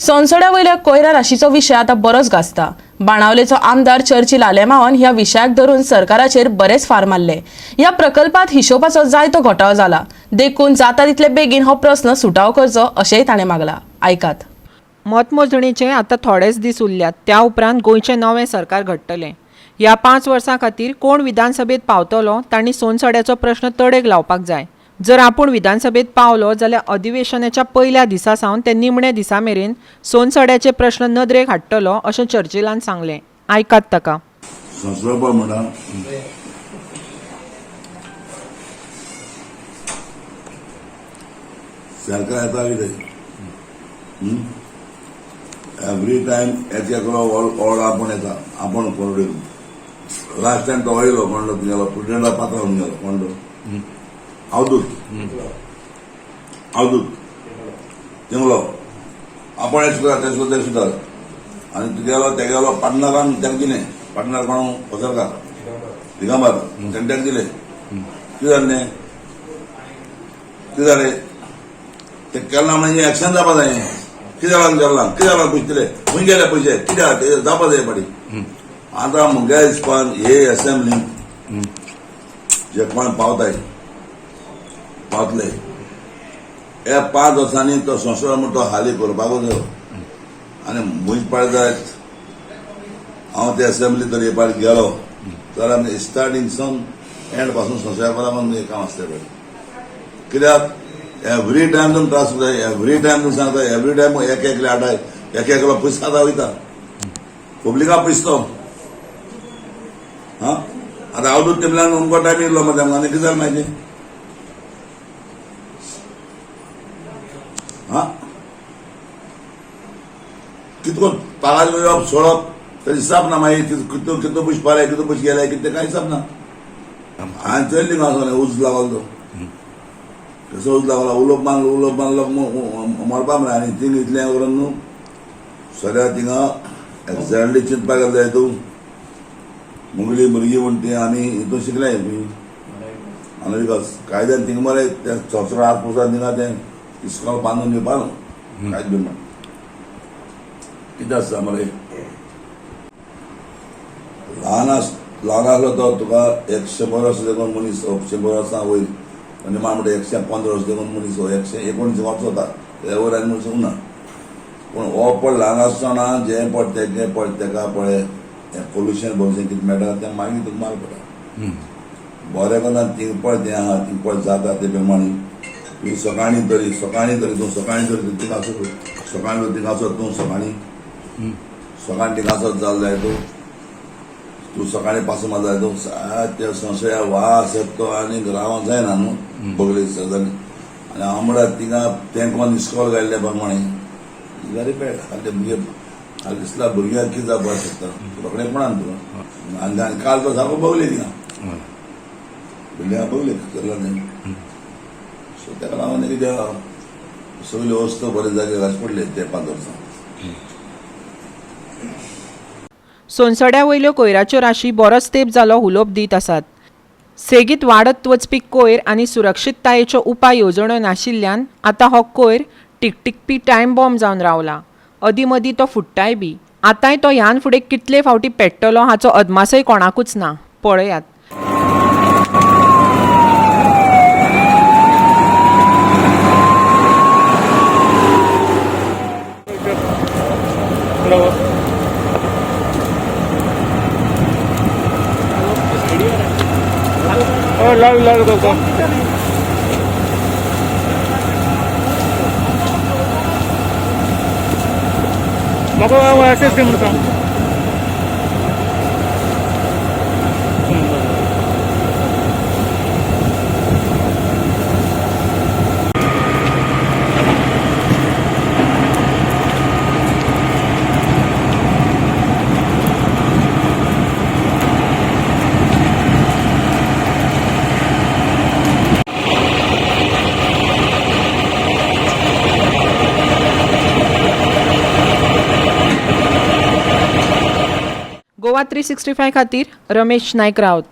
सोनसड्या वयल्या कोयरा राशीचो विशय आतां बरोच गाजता. बाणावलेचो आमदार चर्चिल आलेमांवान ह्या विशयाक धरून सरकाराचेर बरेच फार मारले. ह्या प्रकल्पात हिशोबाचो जायतो घोटाळो जाला, देखून जाता तितले बेगीन हो प्रस्न सुटावो करचो अशेंय ताणें मागला. आयकात. मतमोजणेचे आतां थोडेच दीस उरल्यात. त्या उपरांत गोंयचें नवें सरकार घडटलें. ह्या 5 वर्सां खातीर कोण विधानसभेत पावतलो तांणी सोनसड्याचो प्रश्न तडेक लावपाक जाय. जर आपूण विधानसभेत पावलो जाल्यार अधिवेशनाच्या पयल्या दिसा सावन ते निमणे दिसा मेरेन सोनसड्याचे प्रश्न नदरेक हाडटलो अशें चर्चिलान सांगलें. आयकात ताका. संसरोपा म्हणा सरकार येता कितें एवरी टायम एक एकलो ऑड आपूण येता, आपूण कोण लास्ट टायम तो येयलो कोण गेलो प्रेसिडेंटा पात्रांव गेलो कोण तो अवधूत अवधूत तेंगलो आपण हें सुद्दां तें सुद्दां तें सुद्दां आनी तुगेलो तेगेलो पार्टनरान ताका दिलें. पार्टनर कोण पसरकार दिगंबर तेणें ताका दिलें. कितें जालें तें कितें जालें तें केन्ना म्हणजे एक्शन जावपा जाय. कितें जालां केलां कितें जालां पयशे दिले खंय गेले पयशे कित्याक ते जावपा जाय फाटीं. आतां म्हज्या हिसपान हे एसेंब्ली जे कोण पावताय पावतले ह्या 5 वर्सांनी तो संवसार म्हण तो हाली करपाकूच जायो. आनी म्हज पाळ जायत हांव ते एसेंब्ली तर हे पाट गेलो जाल्यार आमी स्टार्टींग सावन एंड पासून संवसार करपाक काम आसतलें पळय. कित्याक एवरी टायम तुमी त्रास जाय, एवरी टायम तुमी सांगता, एवरी टायम एक एकले आडाय एक एकलो पयस खाता वयता पब्लिका पयस तो. हा आतां अवधूत तेमल्यान अमको टायम येयलो मरे तेमकां आनी कितें जालें मागीर हा कितको पागार येवप सोडप तर हिसाब ना. मागीर कितको कितको पयशे पाले कितको पयशे गेले कितें कांय हिसाब ना. हांवें चल्ली आसलो उज लागलो तो कसो उज लागलो उलोवप मारलो उलोवप मारलो मरपा म्हळ्यार. आनी थिंग इतलें करून न्हू सगळ्या थिंगा एक्झॅक्टली चिंतपाक गेले जाय. तूं मुगली भुरगीं म्हण ती आमी हितून शिकले तुमी आनी विकास कायद्यान थिंगा मरे ते संवसार हात पुसा थिंगा तें इस्कॉल बांदून दिवपा न्हू कांयच बी म्हण कितें आसता मरे. ल्हान ल्हान आसलो तो तुका 100 वर्सां देखून मनीस 100 वर्सां वयर आनी मा म्हणटा 115 वर्सां देखून मनीस 119 वर्सां वता त्या वयर आनी मनीस उरना. पूण हो पळ ल्हान आसतना जें पड तेजें पड तेका पळय हें पोल्युशन पोल्युशन कितें मेळटा तें मागीर तुका मार पडटा. बरें करना थिंग पळ तें आहा थिंग पळ जाता ते प्रमाणे तूं सकाळीं तरी सकाळीं तरी तूं सकाळीं तरी तूं थिंग आसत सकाळीं थिंग आसत तूं सकाळीं सकाळीं थिंग आसत जाल जाय तूं तूं सकाळीं पासून मात जाय तूं ते संशया वास येता तो आनी रावंक जायना न्हू बगले सगळ्यांनी. आनी हांव म्हळ्यार थिंगा तें कोण इस्कॉल घाल्ले प्रमाणे व्हेरी बॅड. खाली भुरगे खाली दिसला भुरग्यांक कितें जावपाक शकता रोखडें कोणाक तुका. आनी काल तो सारको बगले थिंगा बिल्डिंगा बगले चल्ला न्ही. सो ताका लागून कितें सगळ्यो वस्तू बरे जागे घालचे पडले ते 5 वर्सां. सोनसड्या वयल्यो कोयराच्यो राशी बरोच तेंप जालो हुलोप दीत आसात. सेगीत वाडत वचपी कोयर आनी सुरक्षिततायेच्यो उपाय येवजण्यो नाशिल्ल्यान आतां हो कोयर टिकटिकपी टायम बॉम्ब जावन रावला. अदीं मदीं तो फुट्टाय बी. आतांय तो ह्यान फुडें कितले फावटी पेट्टलो हाचो अदमासय कोणाकूच ना. पळयात. लाल लाल करता. म्हाका एस एस म्हणटा. गोवा 365 खातीर रमेश नायक राऊत.